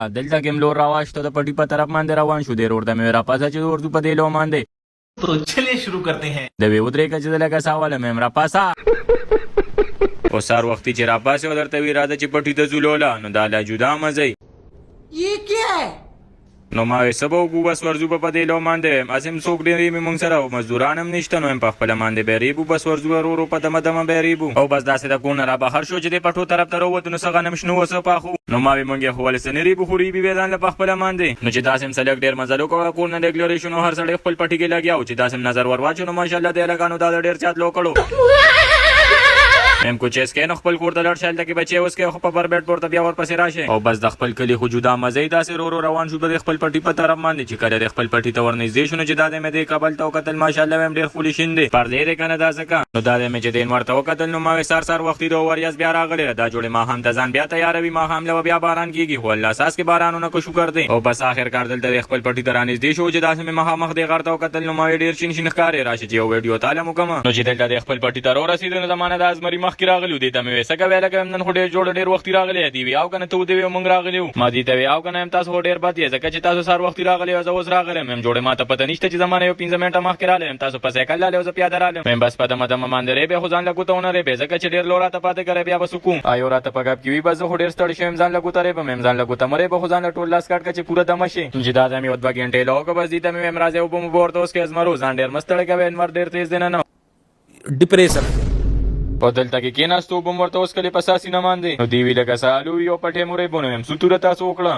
دلته کې ملور راواشتو د پټي په طرف باندې روان شو. دی رور ته مې راپاسه چې ورځو په دې لو باندې. تو چلیے شروع کرتے ہیں. د وی ودرېږه چې زه لږه ساه والم. یم راپاسه. او سهار وختي چې راپاسې او درته وي راځه چې پټي ته ځو لوله، نو دا لا جدا مزه وي. یہ کیا ہے؟ نو ما وې څه به وکړو، بس ورځو به په دې لو باندې. ویم هسې هم څوک ډېر ریبي مونږ سره او مزدوران هم نشته، نو هم په خپله باندې به ریبو. بس ورځو ورو ورو په دمه دمه به ریبو. او بس داسې د کور نه را بهر شو چې دې پټو طرف ته راووتو، نو څه غنم شنه وو څه پاخه. نو ما وې مونږ یې خو ولې څه نه ریبو، خو ریبي به ځان له په خپله باندې. نو چې داسې هم څه لږ ډېر مزل وکړو، د کور نه لږ لرې شو، نو هر سړی خپل پټي کې لګیا و. چې داسې هم نظر ور واچو، نو ماشاءالله دې هلکانو دا د ډېر زیات لو کړو. ویم کو چې سکې نو خپل کور ته لاړ شه، هلته کې به چای وڅکې او په پر بیډ پورته بیا ورپسې راشې. او بس د خپل کلي خو جدا مزه یې. داسې رو رو روان شو د خپل پټي په طرف باندې. چې کله د خپل پټي ته ورنږدې شو، نو چې دا دی مې دې کابل ته وکتل، ماشاءالله، ویم ډېر ښکلي شین دی، پردې دی که نه دا ځکه. نو دا دی مې چې دین ورته وکتل، نو ما وې سار سار وختي د وریاض بیا راغلی ده، دا جوړې ماښام ته ځان بیا تیاروي، ماښام له به بیا باران کیږي، خو الله څاڅکې باران ونه که شکر دی. او بس اخر کار دلته د خپل پټي ته رانږدې شو، چې داسې مې مخامخ دې غر ته وکتل، نو ما وې ډېر شین شین ښکارې، راشه چې یو ویډیو تاله مو کمه. نو چې دلته د خپل پټي ته راورسېدو، نو زما نه دا زمري مخکې راغلی و. دې ته مې وې څه کوې هلکه؟ ویم نن خو ډېر جوړ ډېر وختي راغلی دی. وی او کنه ته ودې؟ وی مونږ راغلی وو. ما دې ته وی او کنه، یم تاسو خو ډېر بد یې، ځکه چې تاسو سهار وختي راغلی او زه اوس راغلی یم. جوړې ما ته پته نشته چې زما نه یو 5 منټه مخکې راغلی یم، تاسو په سایکل راغلی او زه پیاده رالم. ویم بس په دمه دمه باندې ریبې، خو ځان له ګوته ونه ریبې، ځکه چې ډېر لو راته پاتې کړی بیا به سکو آیو راته په ګپ کې وي بس زه خو ډېر ستړی شوم، ځان له ګوته ریبم. یم ځان له ګوته مه ریبه، خو ځان له ټول لاس کټ که چې پوره دمه شي. چې دا ځای مې یو دوه ګنټې له وکړه، بس دې ته مې ویم راځئ اوبه مو به ورته وڅښئ، زمرو ځان ډېر مه ستړی کوئ، لمر ډېر تېز دی نن. ډیپریشن. په دلته کې کېناستو، اوبه مو ورته وڅښلې په ساه سینه باندې. نو دی وی لکه سالو وي او پټی مو ریبو. نو ویم څه توره تاسو وکړه؟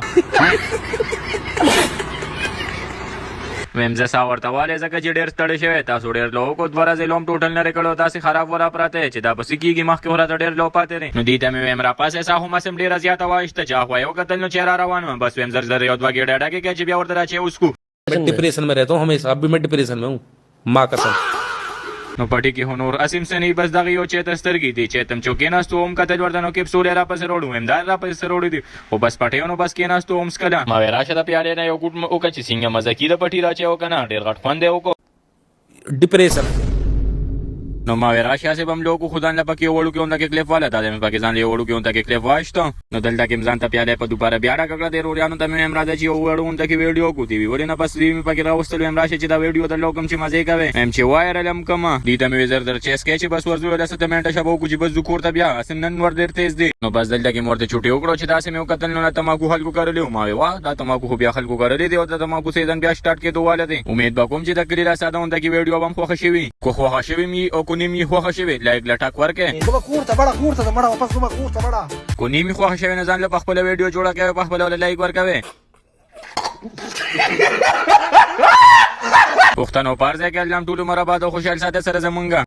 ویم زه ساه ورته والې، ځکه چې ډېر ستړی شوی. تاسو ډېر لو وکړو، دوه ورځې لوم ټوټل نه کړو، داسې خراب ورا پراته چې دا پسې کېږي، مخکې خو راته ډېر لو پاتې دی. نو دې ته مې ویم راپاسې، ساه خو مسم ډېره زیاته وایشته. چې اخوا یې وکتل، نو چې را روان وم، بس ویم زر زر یو دوه ګېډه ډکې کړه چې بیا ورته دا چای وڅښو. میں ډیپریشن میں رہتا ہوں ہمیشہ، اب بھی میں ډیپریشن میں ہوں، ماں قسم. نو پټي کې خو نور اسیم څه نه، بس دغه یو چای ته سترګې دي. چې تم چو کېناستو هم کتل ورته، نو کیپسول یې راپسې راوړو. ویم دا راپسې راوړي دي، خو بس پټیو نو بس کېناستو هم څکله. ما وې راشه د پیالې نه یو ګوټ وکړه چې څنګه مزه کي د پټي دا چای وکړه نه، ډېر غټ خوند یې وکړو. ډیپریشن. نو ما وې راشه هسې به هم لوګو، خو ځان له پکې یو وړوکی غونډه کې کلیپ واله. دا دی مې پکې ځان له یو وړوکی غونډه کې کلیپ وایشته. نو دلته کې مې ځان ته پیاله په دوپاره بیا ډکه کړه. د روریانو ته مې ویم راځه چې یو وړو غونډه کې ویډیو وکړو. دی وی ولې نه، بس دوی مې پکې راوستل. ویم راشه چې دا ویډیو درله وکړم چې مزې کوې. ویم چې وایرل هم کړم. دوی ته مې وې زر در چیس کې چې بس ورځو یو لس اته منټه شپه وکړو چې بس ځو کور ته، بیا هسې نن ور ډېر تېز دی. نو بس دلته کې مې ورته چوټي وکړو. چې داسې مې وکتل، نو دا تماکو خلکو کرلي وو. ما وې واه، دا تماکو خو بیا خلکو کرلي دي او د تماکو سیزن بیا سټارټ کېدو واله دی. امید به کوم چې د کلي دا ساده غونډه کې ویډیو به هم خوښه شوي. که خوښه شوې مي او که نیم یې خوښه شوې، لایک له ټک ورکړئ. زه کور ته بڑا کور ته مړه واپس زه کور ته بڑا. که نیم یې خوښه شوې، نو ځان له په خپله ویډیو جوړه کوي او په خپله له لایک ورکوي. پښتنو پار ځای کې الله ټول عمر آباد او خوشحال ساته سره زمونږه.